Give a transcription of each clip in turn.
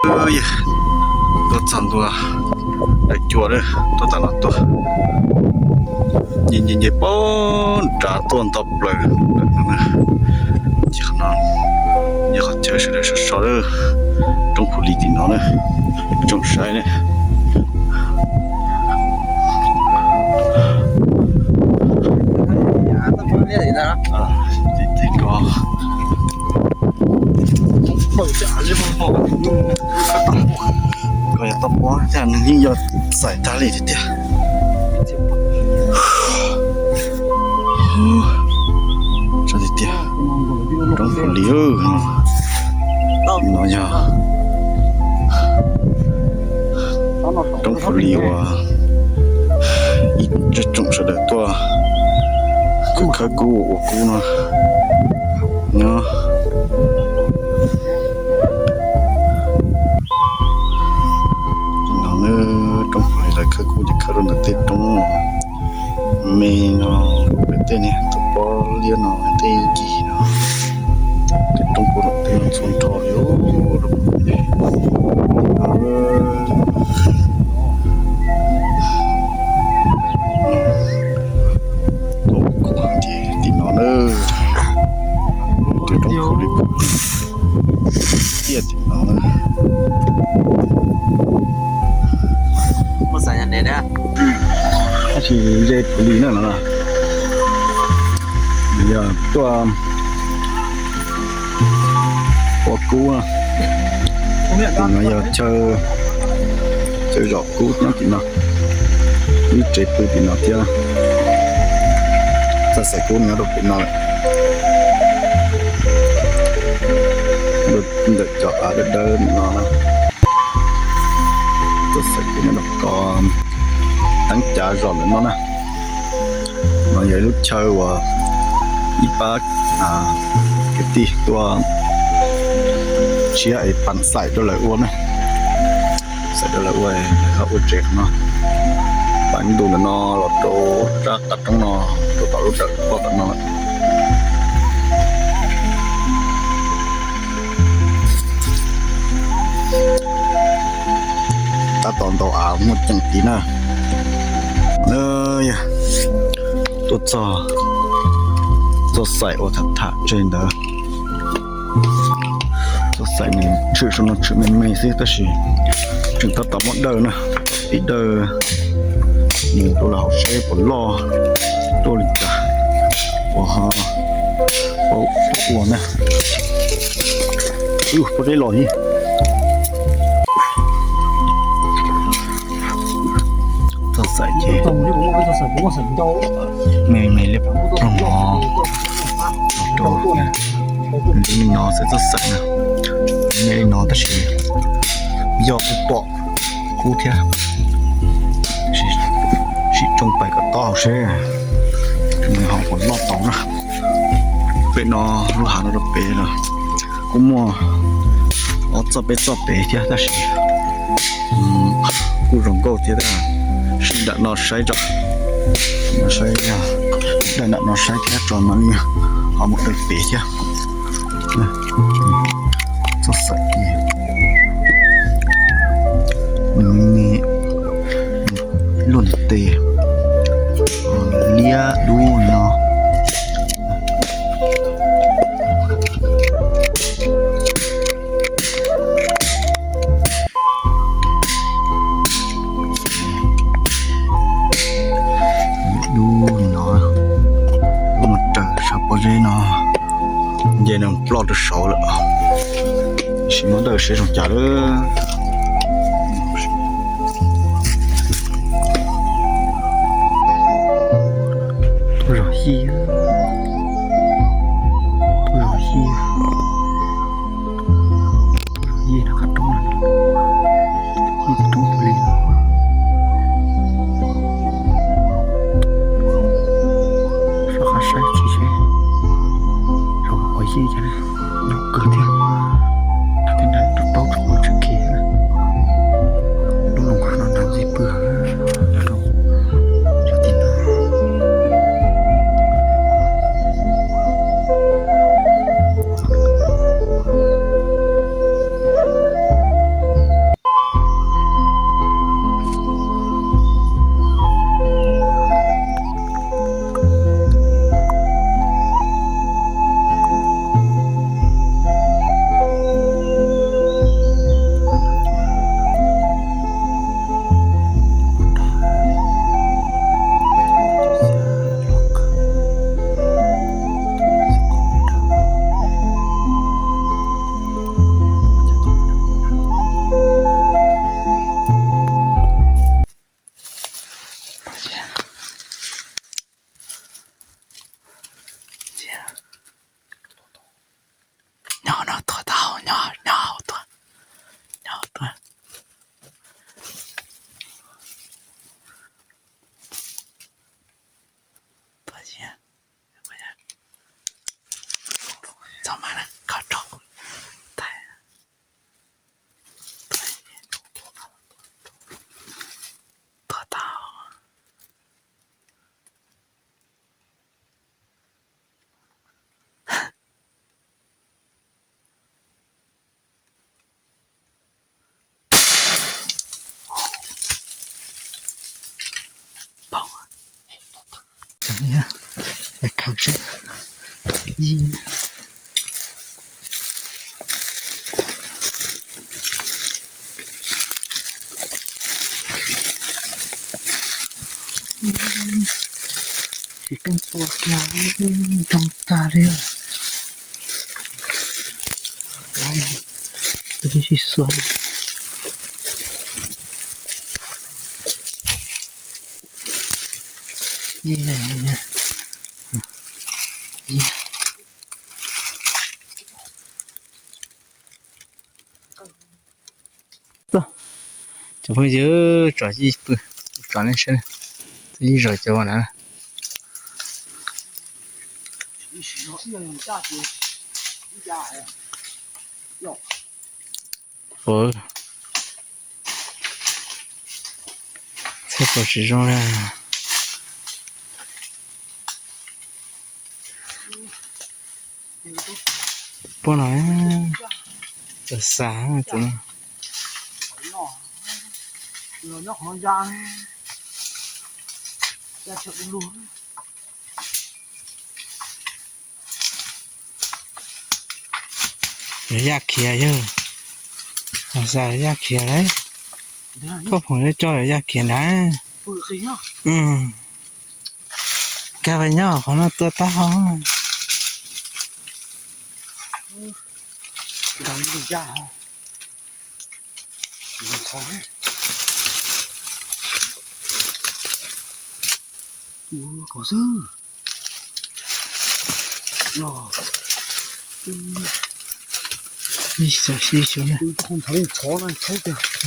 Tuaj txog ntua daim cua lawm, tuaj tam no tuaj, nce nce nce poob nrad tuaj nto plaws. Ces qhov no yog qhov chaw sawv daws so so lawm, roob Phu Lis tim no na, tsoom saib na. Koj yog toj pob thiab nws yeej yog txais tag li tiag tiag. Tiag tiag, roob Phu Lis no yog roob Phu Lis uas ib tsoom sawv daws tuaj khawb kub ua kub no nyob. No roob Phu Lis lawv khawb kub ces khawb rau ntawm tej roob me no, pem tej niag tus pob liab no tej yig no, tej roob puag tom tej no txhua nrho li. Tim no na, roob Phu Lis tiaj tim no na. Tab sis ze Phu Lis na no, yog tuaj ua kub. Tim no yog chaw, chaw zom kub nyob tim no. Ib tsev pw tim no thiab. Txoj xaim kub nyob rau pem no lawm, ntawm cov av dawb dawb no. Txoj xaim kub nyob rau ko, teeb cav zom ntawm no na. No yog ib lub chaw uas ib pab kwv tij tuaj tshiab es pab xaim rau lawv ua na. Xaim rau lawv ua, lawv ho ua tsev qhov no. Pab ntu ntawm no los rau sab qab roob no, rau tom lub dawm loj tom no lawm. Tab tom ntaus av muaj ceem tid na. Tuaj txog txoj xaim uas tham tham tseg ntawd. Txoj xaim nws tshwm saum no tshwm me me xwb tab sis tseem tab tom muaj dawj na. Ib dawj mus rau lawv hauv seb puas loj tuaj li cas, puas ho paub tuaj ua na. Pob zeb los ib. Txoj xaim ces me me li ploog no, rau li no xwb txoj xaim na. Me li no tab sis yog kuj pom kub thiab, sim tsoo pais kom tob hauv seb nws ho puas loj tau na. Pem no lub hav no rau pem los kuj muaj ob txoj peb txoj pem thiab tab sis kuj zoo nkauj thiab. Sib nram no saib tso, saib, dawj nram no saib thiab tso mas li ho mus dawj pem thiab. Txoj xaim nws me, luaj ntev liab dub no. Dub li no, lub no raws sab pob zeb no, nce nws ploj rau saud lawm. Sim muab dawj seb zoo cas lawm. Tuaj zog xyib, tuaj zog xyib, tuaj zog xyib no qab roob no, xyib tim roob pw li no. Soj qab saib tsis seb zoo ua xyib cas. Zoo kawg thiab. Nrad thiab nrad rau taub tso tsis khiav. Lub loos hav no nrad ntxim pw heev. Nrad tim no. Tsis keej tua kiag, ntsoog tag li. Tus tib si xuas. Cov phooj ywg, tsom yij pw, tsom nej saib, tus yij zom cov na. Txhaj puas tsis zoo na. Poj no, tus xav tus no. Yog yaj khiav yog, xav yaj khiav lauj. Koj phoom yuav coj yaj khiav nrad. Kag vas nyob qhov no tua taub hau.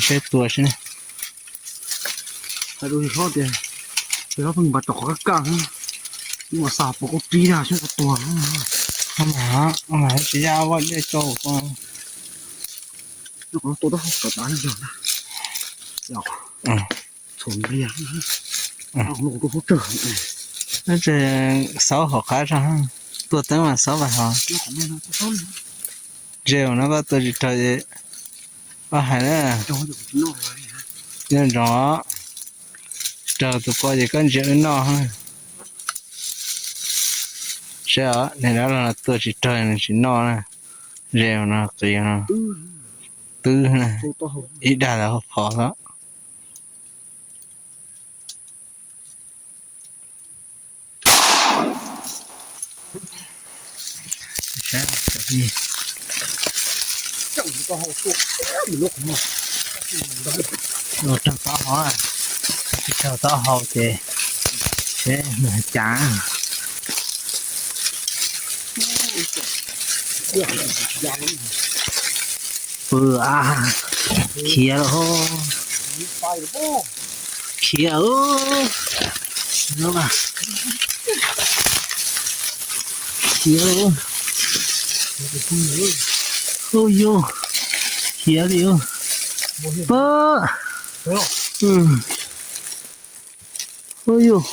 Saib tua saib ne. Hais rau hlob tias, hlob pheej npaj rau qhov kaj kaj, wb mas xav pom koj pib dag xyov koj tua. Mas tsis yaj vaj dej tso. Tua taub hau kom tas yog na. Txhuam npliag. Xaub hauv qab zog, tua teeb mas xaub vas hov. Ntses no koj tua tsis raug, koj hais na. Nco ntsoov, raug tus ko ces koj ntsia wb noj. Saib os, niag dab laug no tua tsis raug nws tsis noj na. Ntses no qis no, twb na, ib dag lawv hauv phom xwb. Raug taub hau, tsis raug taub hau ces seb nws cas. Pw a, khiav lawm. Khiav, khiav lawm. Hu yug, khiav li. Pab, hu yug.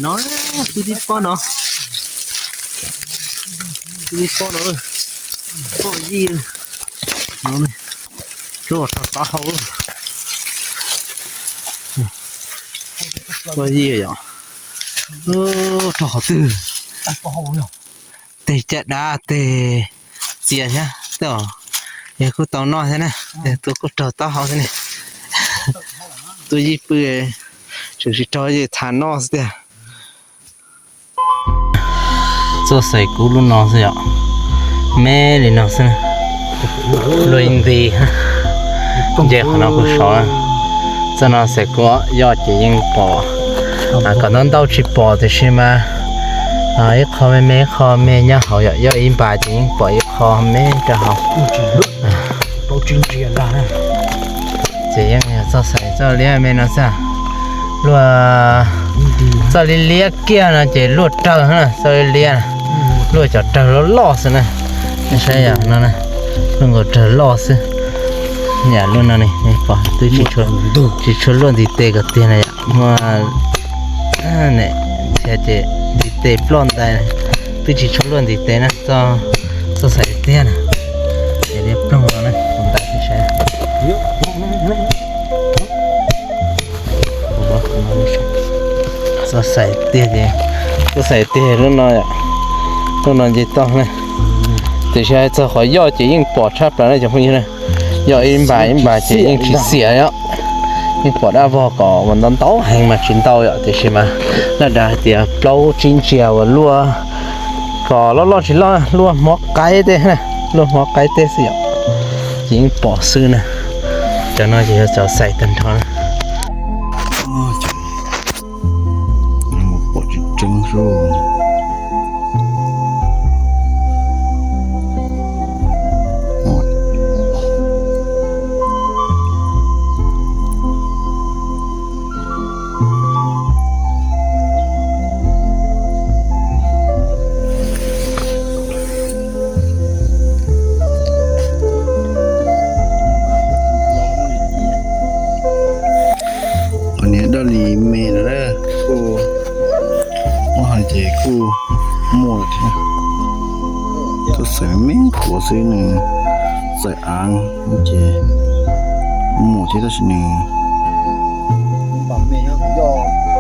No, twb tib pob no, twb tib pob no, pob yij no, rau taub hau, pob yij yom, rau qhov twg, teg caj dab teg txias thiab, yog kuj tau noj thiab na, tua kuj raug taub hau thiab ne. Tua yij pw tseem tsis raug, yij tham noj xwb tiag. Txoj xaim kub lub no xwb yom, me li no xwb, luag yeej nti, nce qhov no kuj sov na. Txoj no xaim kub yoj ces yeej pom Kom ntau ntau tsis pom tiam sis mas ib qho me me ib qho me nyob hauv yom, yog ib npas ces yeej pom ib qho me rau hauv. Ces yeej yog txoj xais txoj liab me no xwb. Luaj txoj liab liab kiag no ces luaj rawg na, txoj liab liab, luaj cov rawg loj loj xwb na. Nej saib yom no, luaj nkaus rawg loj xwb. Yam luaj no ne, pom twb tsis tshua luaj ntiv tes kom tiag na yom. Muaj ne, thiab ces ntiv tes ploj ntais, twb tsis tshua luaj ntiv tes na, txoj xais tiag na. Ces liab ploog no na, tus ntawd thiab saib. Txoj xais tiag ces, txoj xais tiag lub no, lub no nce toj na. Tiam sis hais txog qhov yoj ces yeej pom tshaj plaws na cov phooj ywg na. Yoj ib npas ib npas ces yeej tsis xiam yom. Yeej pom dab vog kom ua ntau ntau heev mas tsis ntau yom, tiam sis mas laj dav hais tias plaub tsib ntsiav uas luaj kom loj loj tsis loj, luaj hmoov qaib tej, luaj hmoov qaib tej xwb yom. Ces yeej pom xwb na. Cov no ces yog cov xais tag nrho na. Pom tseeb tseeb xwb. Qhov niag daj lis me no kuj muab hais ces kuj muaj thiab. Tuaj xaim me qhuav xwb nws xaim av ces muaj thiab tab sis nws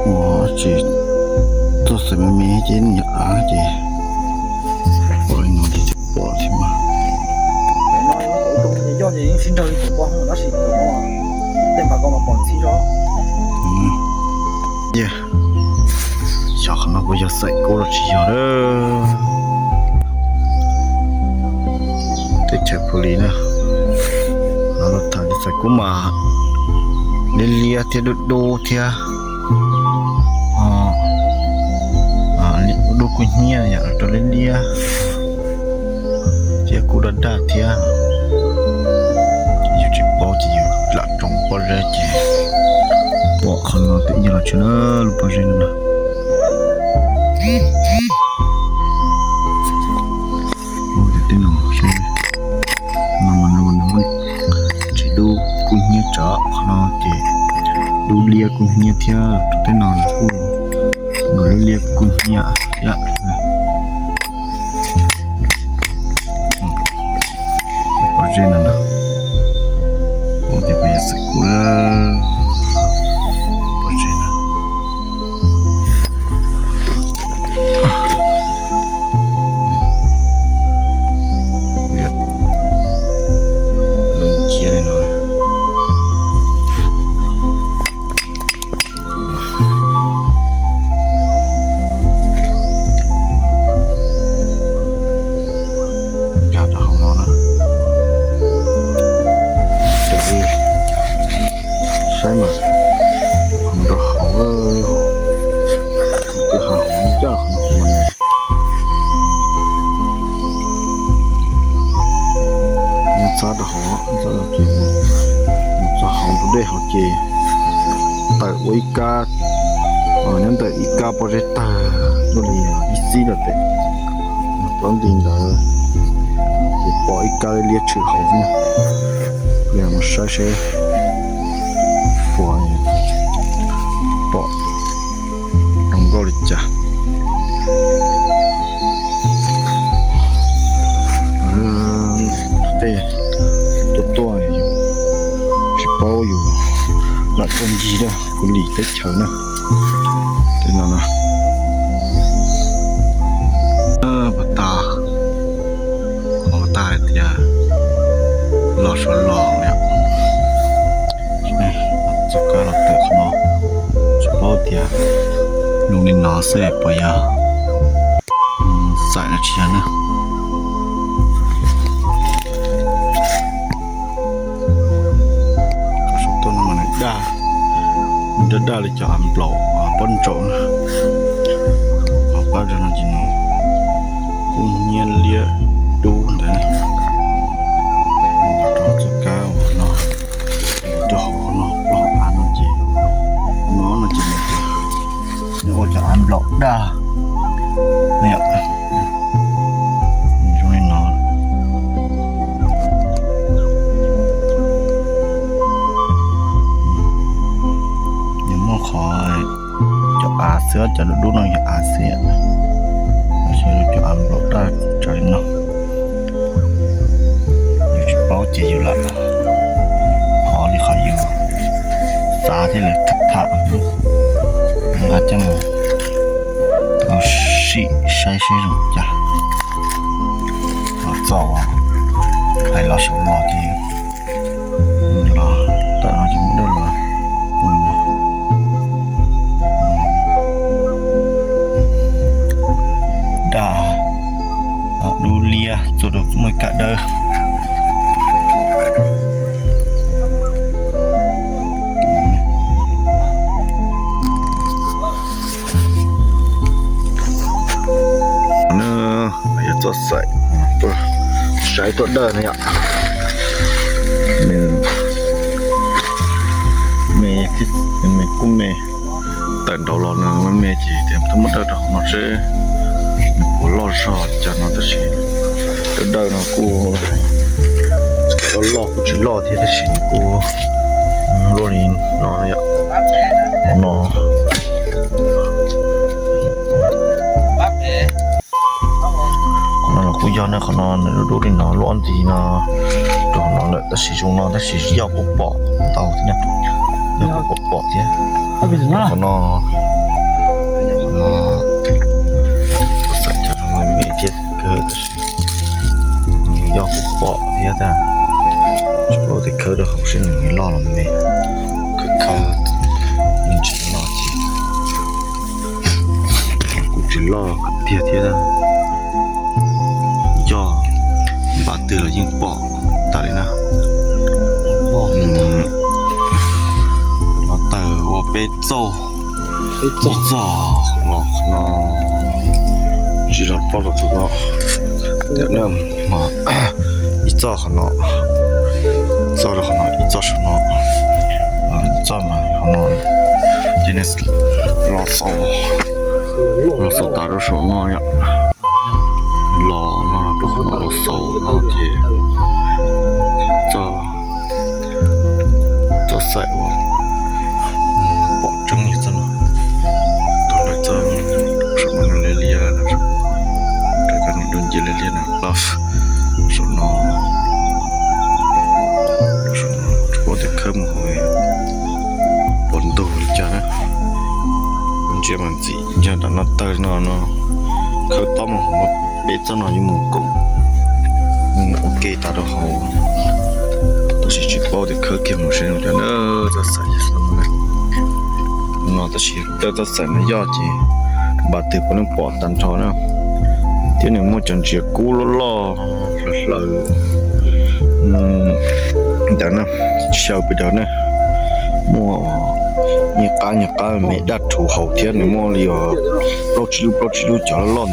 ua tsis tuaj xaim me me ces nws yog av ces pom li no ces pom thiab mas. Xyov qhov no puas yog xaim kub los tsis yog lawm. Teb chaws Phu Lis na, no los tham tias xaim kub mas liab liab thiab dub dub thiab dub kub hnyiab yom, rau liab liab thiab kub daj daj thiab. Yus tsis paub ces yus lam tsoo pob zeb ces pom qhov no twb yog los tshwm lub pob zeb no na. Ua tias tej no seb, no mas no mas nws muaj tsis dub kub hnyiab tsawv, qhov no ces dub liab kub hnyiab thiab. Rau tej no kuj nkaus liab liab kub hnyiab thiab. Pob zeb no na, ua tias kuv yog xaim kub lawm. Pob zeb no. Lub cia li no. Nkag rau hauv no na. Saib mas, rau hauv, twb ha hauv ncaj qhov no. Nyob txog rau hauv, txog rau ces, txog hauv tus dej hauv ces tawm ua ib kab, nyob ntawm ib kab pob zeb tawg tuaj li ib xib lawm tes, plaub nti ntawd ces pom ib kab liab tshwm hauv xwb. Peb mus saib seb puas pom zoo nkauj li cas. Tej tuaj tuaj tsis paub yus lam tuaj ncig lawm kuv lim teb chaws na. Tej no na, pas tas, qhov pas tas hais tias los suav los, txoj kab los tawm qhov no, tsis paub tias lub li no xwb puas yog xaim los tsis yog na. Cov saum toj no mas nws daj, nws daj daj li cov av nplaum pob ntsaum na. Qhov pab zog no ces nws kuj nyiab liab dub ntawd. Rau txoj kab uas no, rau hauv no, rau hauv av no ces, no no ces nws ua cov av nplaum daj. Zoo li no. Nws muaj qhov cov av xwb, cov dub dub no yog av xwb, tab sis cov av nplaum daj raws li no. Yus tsis paub ces yus lam thov li qhov yus xav thiab lawv tham, nqa coj mus sim saib seb zoo cas. Los txog hais los saum no ces los tawm no ces muaj daj los, daj dub liab txua rau muaj kaj dawb. Yog txoj xaim saib tuaj dawj no yom. Me, me kuj me, tawm nraud los no me ces tias twb muab dawj rau hauv no seb nws puas loj zog li cas no tab sis dawj dawj no kuj loj loj kuj tsis loj thiab tab sis nws kuj luaj li no yom. Qhov no, qhov no los kuj yog ne, qhov no nws dub dub li no luaj ntxhi no rau qhov no lawm tab sis zoo no tab sis yog kuj pom ntau thiab, yog kuj pom pom thiab. Qhov no, qhov no, me thiab kawg tab sis yog kuj pom thiab tab, tsis paub tias khawb rau hauv seb nws loj los me, khawb khawb nws tsis loj ces kuj tsis loj tiag thiab. Yog npaj twg los yeej pom tas li na. Los tawm ua peb txoj, ib txoj los no, tsis los plaub los tus no, ib txoj qhov no, txoj rau qhov no, ib txoj saum no, ib txoj mas qhov no, ces los xaus, los xaus tas rau saum no yom. Los no rau qhov no los xaus no ces txoj, txoj xaim uas pom tseeb li txoj no, txoj no saum no liab liab, rau cov niam dub nciab liab liab no, saum no, saum no tsis paub tias khawb mus hauv puas ntug li cas na. Ntsia mas ntxim ncag nram no tawg no no, khawb tob mus hauv no, peb txoj no yuav mus koom ua ke tas rau hauv, tab sis tsis paub tias khawb kiag mus seb zoo cas na. Txoj xaim no tab sis tawj txoj xaim no yog ces npaj twg puav leej pom tag nrho na, thiab nws muaj cov ntsia kub loj loj hlaws hlaws ntawd na, xyaw pes daws na, muaj nyias qab nyias qab me daj rhuv hauv thiab nws muaj li plaub tsib lub plaub tsib lub cov loj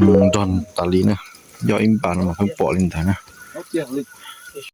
loj ntawd nrog tas li na. Yog ib npas no mas pheej pom li ntawd na.